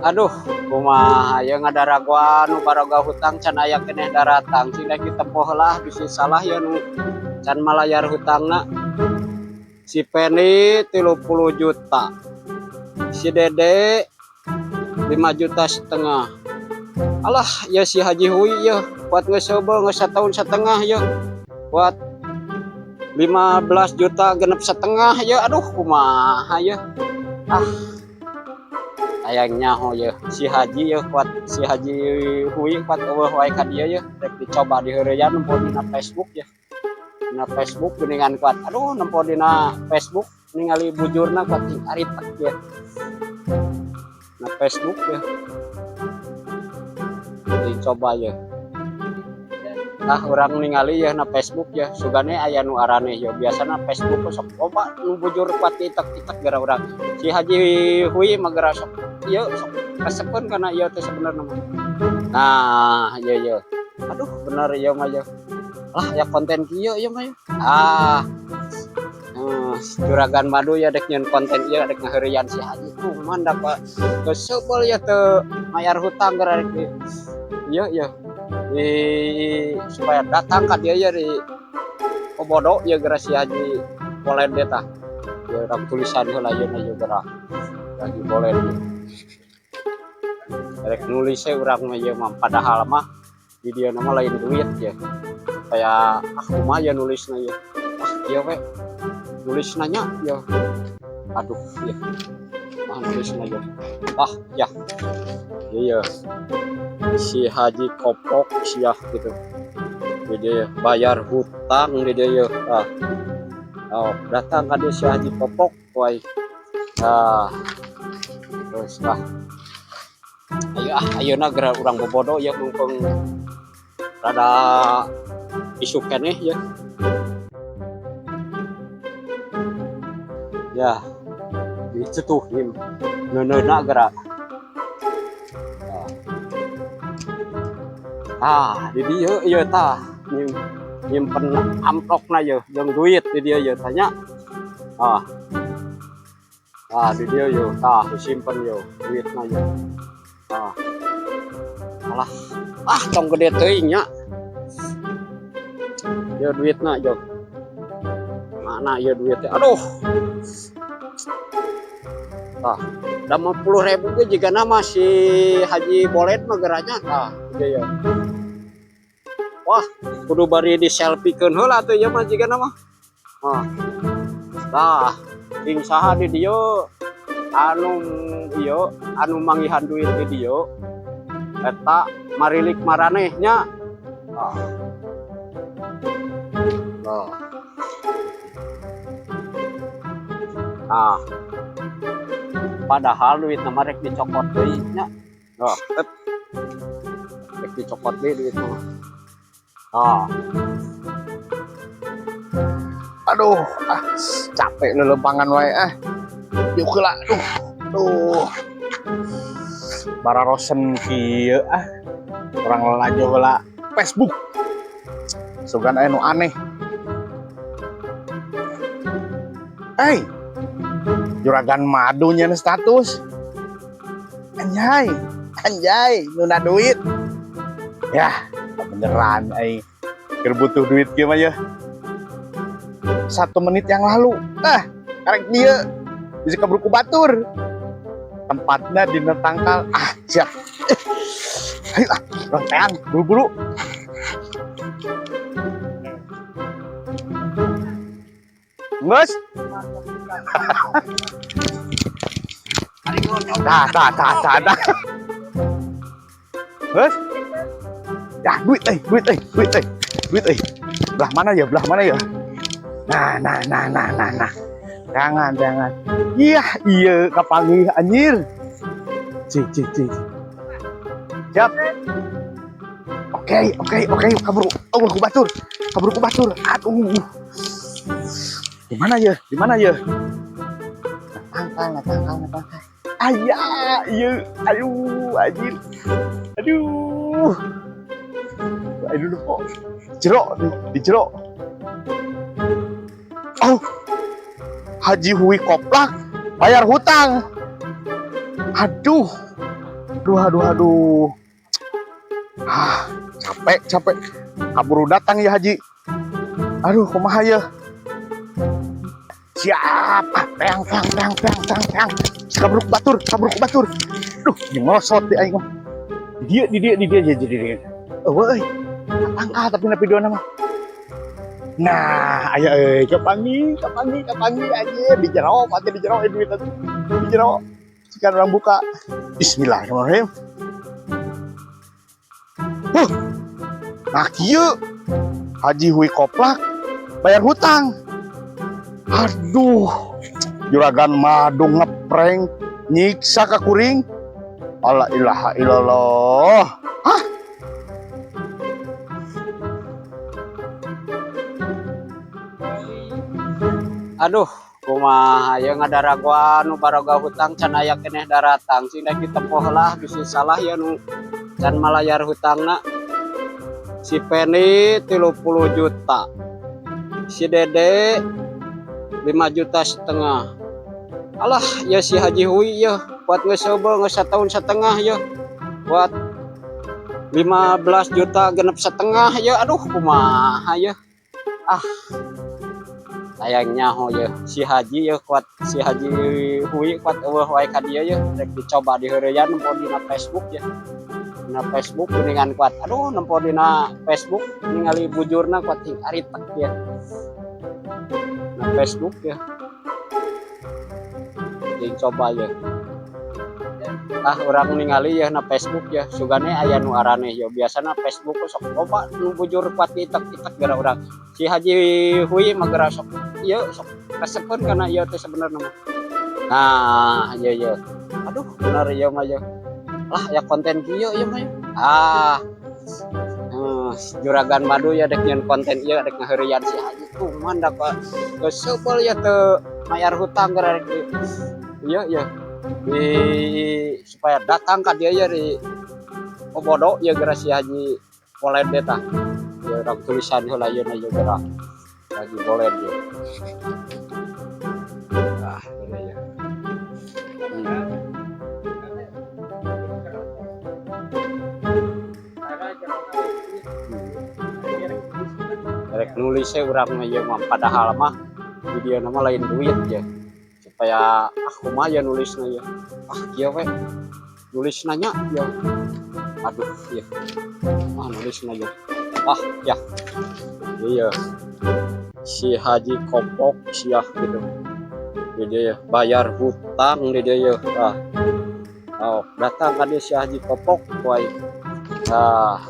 Aduh, kumaha ya ngadaragoan nu baroga hutang can aya keneh daratang. Cing daek ditempo heula bisi salah ya nu can malayar hutangna. Si Penny 30 juta. Si Dede 5,5 juta. Alah, ya si Haji Hui ya buat geus seubeuh geus satahun setengah ya. Buat 15 juta genep setengah ya. Aduh, kumaha ya. Ah, hayang nyaho ya si Haji ya kuat si Haji Hui kuat euweuh wae ka dieu ya, rek dicoba diheureuyan nempo dina Facebook ya, dina Facebook geuningan kuat. Aduh, nempo dina Facebook ningali bujurna kuat cing aritek ya na Facebook ya, dicoba ya. Nah, urang ningali ya na Facebook ya, sugane aya nu araneh ya. Biasana Facebook sok loba nu bujur kuat itek-itek gara urang si Haji Hui mah geura sok ieu sok kasepeun kana ieu teh sebenarnya mah. Nah, iya iya, aduh, bener ieu mah ya lah ya, konten kieu ieu mah ya. Ah, juragan madu ya dek nyeun konten ieu, dek ngaheureuyan si Haji kuman dapat geus seubeuh ya teu mayar hutang, gara rek di ieu ya di supaya datang ka dieu ya di kobodo ya geura si Haji Bolen dia tah ya. Urang tulisan heula ieu na ieu geura Haji Bolen ieu. Rek nulis we urang mah ieu mah, padahal mah di dieu mah lain duit ya, supaya ah kumaha ya nulisna ya. Ah, ieu we nulisna nya ya. Aduh ya, mah nulisna ya. Ah ya, iya, si Haji Kopok siah gitu di dia bayar hutang di dia ya. Ah, oh, datang ka dia si Haji Kopok wae. Ah, terus ah, ayo ah, ayeuna geura urang bobodo ya, mumpung rada isuk keneh ya. Ya, itu tuh neuneuna geura. Ah, di dieu ieu tah nyimpen amplopna ye jeung duit di dieu ye tanya. Ah. Ah, di dieu ye tah disimpen ye duitna ye. Ah. Alah, ah tong gede teuing nya. Ye duitna ye. Mana ye duitnya? Aduh. Tah, da 50.000 ge jigana mah si Haji Boled mah geranya tah ieu ya. Wah, kudu bari di selfie-keun heula atuh ieu mah jigana mah. Ah. Tah, sing saha di dieu anu ieu anu manggihan duit di dieu eta marilik maraneh nya. Ah. Nah. Nah. Padahal duit mah rek dicokot deui nya. Nah, tep. Rek dicokot deui duit mah. Ah. Aduh, ah, capek lelempangan wae ah. Yuk heula, aduh. Aduh. Bararosen kieu ah. Urang lalajo heula Facebook. Sugan aya nu aneh. Hey, juragan madu nyeun status. Anjay, anjay, nuna duit. Yah, beneran aing. Keur butuh duit kieu mah ya. 1 menit yang lalu. Ah, karek dieu bisa keburu ku batur. Tempatnya di tangkal. Ah, siap. Ayo ah, urang teang buru-buru. Geus. Tah, tah, tah, tah, tah. Geus. Ya, duit euy, duit euy, duit euy. Duit euy. Belah mana ya? Belah mana ya? Nah, nah, nah, nah, nah, nah. Jangan, jangan. Iya, iya, kapanggih anjir. Ci, ci, ci. Siap. Oke, oke, oke, kabur. Oh, ku batur. Kabur ku batur. Aduh. Di mana ya? Di mana ya? Tangkal, tangkal, tangkal. Ayah, iya, aduh, anjir. Aduh. Aduh, kok. Jerok, di jerok. Oh. Haji Hui koplak bayar hutang. Aduh. Aduh, aduh, aduh. Ah, capek, capek. Kaburu datang ya Haji. Aduh, kumaha ya? Siap. Ah, teang, teang, teang, teang, teang, teang. Kabruk batur, kabruk batur. Duh, nyemosot di aing mah. Di dia, di dia, di dia. Oh, euy. Tangkal tapi na video mah. Nah, aya euy, kapanggih, kapanggih, kapanggih aja di jero, pati di jero duit atuh. Di jero. Jika orang buka. Bismillahirrahmanirrahim. Huh. Nah, kieu Haji Hui koplak bayar hutang. Aduh, juragan madu ngeprank nyiksa ka kuring. La ilaha illallah. Hah? Aduh, kumaha ya ngadaragoan nu baroga hutang can aya keneh daratang, sing daek ditempoh lah, bisi salah ya nu can malayar hutangna. Si Penny 30 juta, si Dede 5,5 juta. Alah ya, si Haji Hui ya buat geus seubeuh, geus setahun setengah ya, buat 15,6 juta ya. Aduh, kumaha ya? Ah, sayangnya ho ya si Haji ya, kuat si Haji Hui kuat euweuh wae ka dieu ya. Rek dicoba diheureuyan nempo dina Facebook ya, dina Facebook geuningan kuat. Aduh, nempo dina Facebook ningali bujurna kuat ting aritek ya na Facebook ya. Jeung coba ya, ah, urang ningali ya na Facebook ya, sugane aya nu araneh ya. Biasana Facebook sok loba nu bujur kuat itek-itek gara urang. Si Haji Hui mah geura sok ieu, sok kasepeun kana ieu teh sebenarnya mah. Nah, iya iya, aduh, bener ieu mah ya lah ya, konten kieu ieu mah ya. Ah, juragan madu ya dek nyeun konten ieu, dek ngaheureuyan si Haji tuh manda kok geus seubeuh ya teu mayar hutang, gara rek iya iya di supaya datang ka dieu ya, di bodoh ya geura si Haji Poled tah ya. Urang tulisan heula ieu na geura Haji Boled ya. Ah, ini ya. Rek nulis saya urang mah ieu mah, padahal mah video nama lain duit ya, supaya ah, kumaha ya nulisna ya? Ah, kieu we nulisna nya ya. Aduh ya, ah, nulisna ya. Ah ya, iya, si Haji Kopok siah gitu di dia ya, bayar hutang di dia ya. Ah, oh, datang kan dia si Haji Kopok wae. Ah,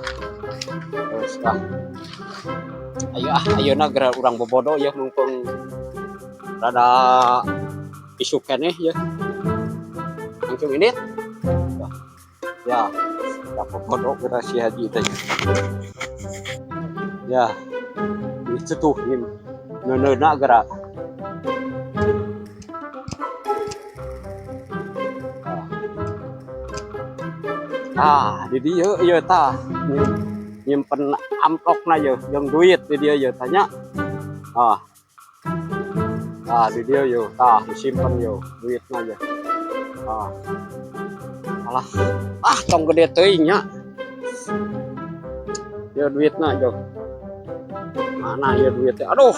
terus ah, ayo ah, ayeuna geura urang bobodo ya, mumpung rada isuk keneh ya, langsung ini ya ya, bobodo geura si Haji teh ya. Itu tuh ini neuneuhna geura. Ah, di dieu ieu tah nyimpen amplopna ye jeung duit di dieu ye tanya. Ah, ah, di dieu ye tah disimpen ye duitna ye. Ah, alah, ah, tong gede teuing nya ye duitna ye. Mana ya duitnya? Aduh,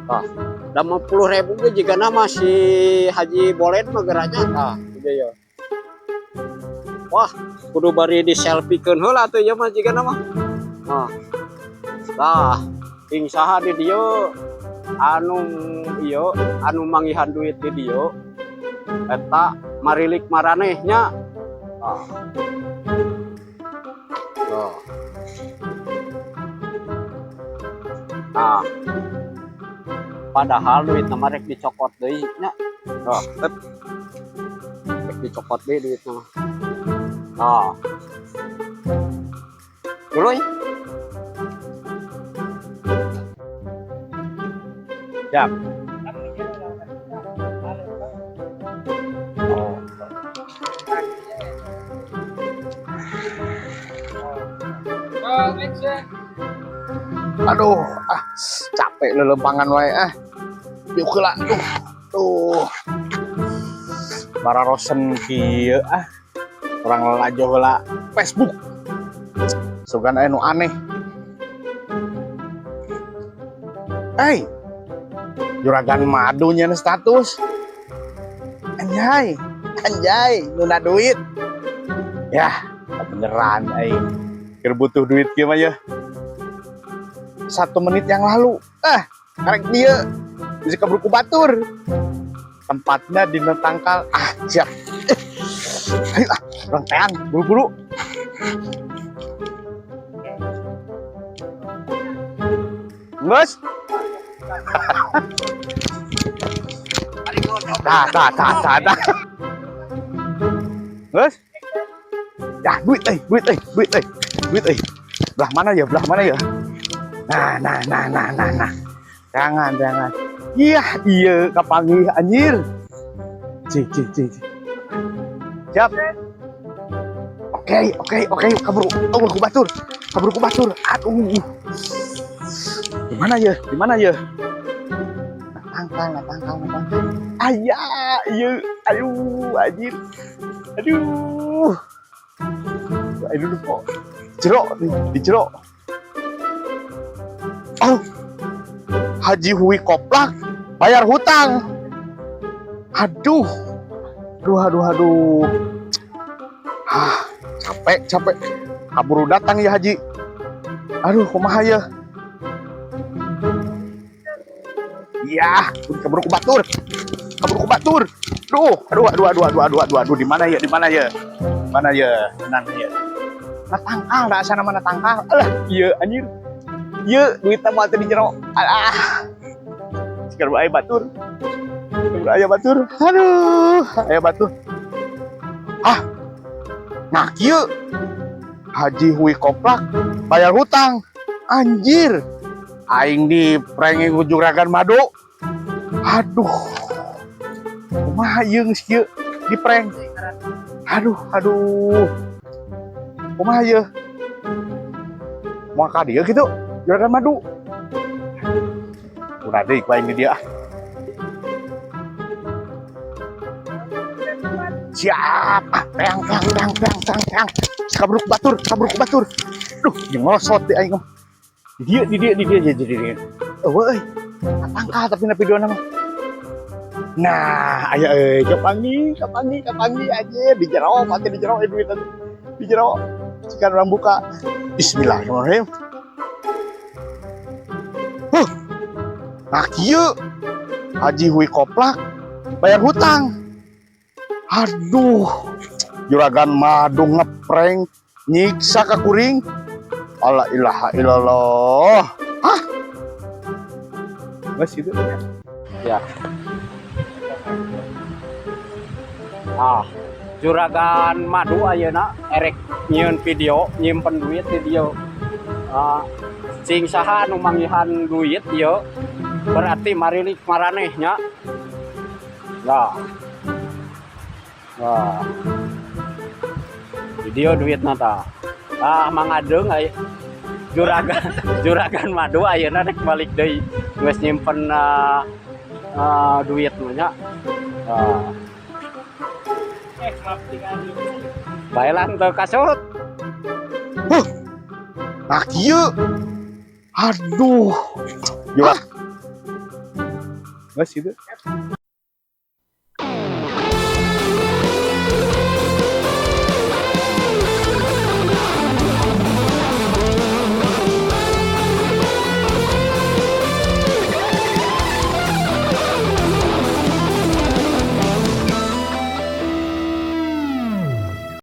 ah, 50.000 ge jigana mah si Haji Boled mah geranya. Ah, di dieu. Wah, kudu bari di selfie-keun heula atuh ieu mah jigana mah. Ah, tah ting saha di dieu anu ieu anu manggihan duit di dieu eta marilik maraneh nya. Ah. Oh. Nah, padahal duit mah rek dicokot deui nya. Oh, tep. Rek dicokot deui duitna mah. Ah. Dulu ya. Siap. Oh. Aduh, ah, capek. Capek lelempangan wae ah. Yuk heula, duh. Tuh. Bararosen kieu ah. Urang lalajo heula Facebook. Sugan aya nu aneh. Hey, juragan madu nyieun status. Anjay, anjay, nuna duit. Yah, beneran aing. Keur butuh duit kieu mah ya. 1 menit yang lalu. Ah, karek dia bisa keburu ku batur. Tempatnya di Tangkal. Ah, siap. Ayo ah, urang teang, buru-buru. Nges. Tah, tah, tah, tah, tah. Nges. Ya, duit euy, duit euy, duit euy, duit euy. Belah mana ya, belah mana ya? Nah, nah, nah, nah, nah, nah. Jangan, jangan. Iya, iya, kapanggih anjir. Cik, cik, cik, cik. Siap. Oke, kabur. Oh, ku batur. Kabur ku batur. Aduh. Di mana ya? Di mana ya? Nah, tangkal, nah, tangkal, nah, tangkal. Ayah, iya, aduh, anjir. Aduh. Aduh, kok. Jerok nih, di jerok. Oh, Haji Hui koplak bayar hutang. Aduh, aduh, aduh, aduh. Ah, capek, capek. Kaburu datang ya Haji. Aduh, kumaha ya? Iya, keburu ku batur. Keburu ku batur. Duh, aduh, aduh, aduh, aduh, aduh, aduh, aduh, di mana ya? Di mana ya? Di mana ya? Tenang ya. Nah, tangkal, dah sana mana tangkal. Alah, iya anjir. Iya, duitnya mau di jero. Alah. Sekarang aya batur. Sekarang aya batur. Aduh, aya batur. Ah. Nah, kieu. Haji Hui koplak bayar hutang. Anjir. Aing di prank ku juragan madu. Aduh. Kumaha ieu geus kieu di prank. Aduh, aduh. Kumaha ieu? Moal ka dieu kitu juragan madu. Udah deui ku aing di dieu ah. Siap. Ah, teang, teang, teang, teang, teang, teang. Kabruk batur, kabruk batur. Duh, jeung ngosot di aing. Di dieu, di dieu, di dieu, di dieu, di dieu. Eueuh euy. Tangkal tapi na video nama. Nah, aya euy, kapanggih, kapanggih, kapanggih aja di jero, mati di jero duit di jero. Sekarang orang buka. Bismillahirrahmanirrahim. Huh. Nah, kieu. Haji Hui koplak bayar hutang. Aduh, juragan madu ngeprank nyiksa ka kuring. Allah ilaha illallah. Hah? Geus gitu. Ya. Ah, juragan madu ayeuna erek nyieun video nyimpen duit di dieu. Ah, cing saha anu manggihan duit ieu berarti marilik maraneh nya. Nah. Nah. Di dieu duitna tah. Ah, mangadeung aya juragan juragan madu ayeuna rek balik deui geus nyimpen duit mah nya. Ah. Baelan teu kasut. Huh. Nah, kieu. Aduh. Jurag. Geus gitu.